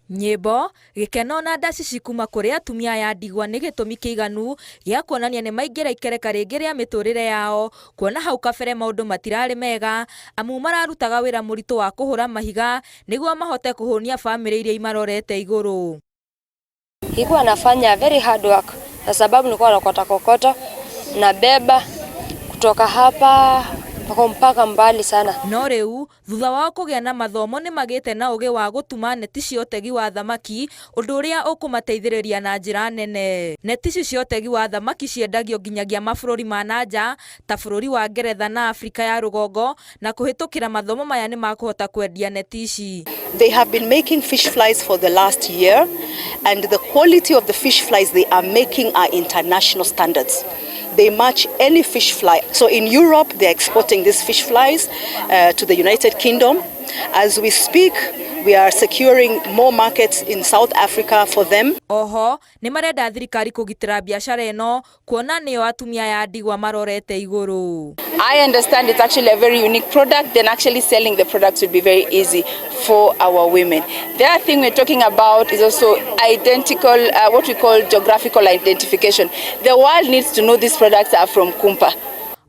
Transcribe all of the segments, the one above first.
Nyĩmbo, gĩkeno na ndacici kuma kũrĩ atumia aya ndigwa nĩ gĩtũmi kĩiganu gĩa kuonania nĩ maingĩra ikereka rĩngĩ rĩa mĩtũrĩre yao, kuona hau kabere maũndũ matirarĩ mega, amu mararutaga wĩra mũritũ wa kũhũra mahiga nĩguo mahote kũhũnia bamĩrĩ iria imarorete igũrũ. Nilikuwa nafanya very hard work kwa sababu nilikuwa naokota kokoto nabeba kutoka hapa mpaka mbali sana. No rĩu thutha wao kũgĩa na mathomo nĩ magĩte na ũgĩ wa gũtuma neti cia ũtegi wa thamaki, ũndũ ũrĩa ũkũmateithĩrĩria na njĩra nene. Neti ici cia ũtegi wa thamaki ciendagio nginyagia mabũrũri ma na nja ta bũrũri wa Ngeretha na Afrika ya rũgongo, na kũhĩtũkĩra mathomo maya nĩ makũhota kwendia neti ici. They have been making fish flies for the last year, and the quality of the fish flies they are making are international standards. They match any fish fly. So in Europe, they're exporting these fish flies to the United Kingdom. As we speak, we are securing more markets in South Africa for them. Oho nĩ marenda thirikari kũgitĩra biacara ĩno, kuona nĩyo atumia aya ndigwa marorete igũrũ. I understand it's actually a very unique product, then actually selling the products will be very easy for our women. The other thing we're talking about is also identical, what we call geographical identification. The world needs to know these products are from Kumpa.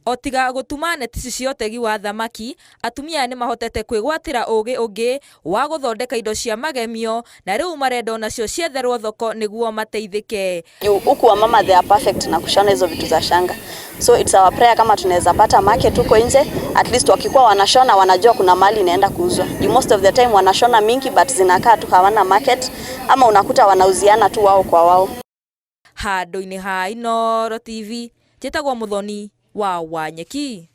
O tiga gũtuma neti ici cia ũtegi wa thamaki, atumia aya nĩ mahotete kwĩgwatĩra ũgĩ ũngĩ wa gũthondeka indo cia magemio, na rĩu marenda onacio cietherwo thoko nĩguo mateithĩke. Huku wamama, they are perfect na kushona hizo vitu za shanga, so it's our prayer kama tunaweza pata market huko nje, at least wakikuwa wanashona wanajua kuna mali inaenda kuuzwa. Most of the time wanashona mingi but zinakaa tu, hawana market, ama unakuta wanauziana tu wao kwa wao. Handũ-inĩ ha Inooro TV, njĩtagwo Mũthoni wa Wanyeki.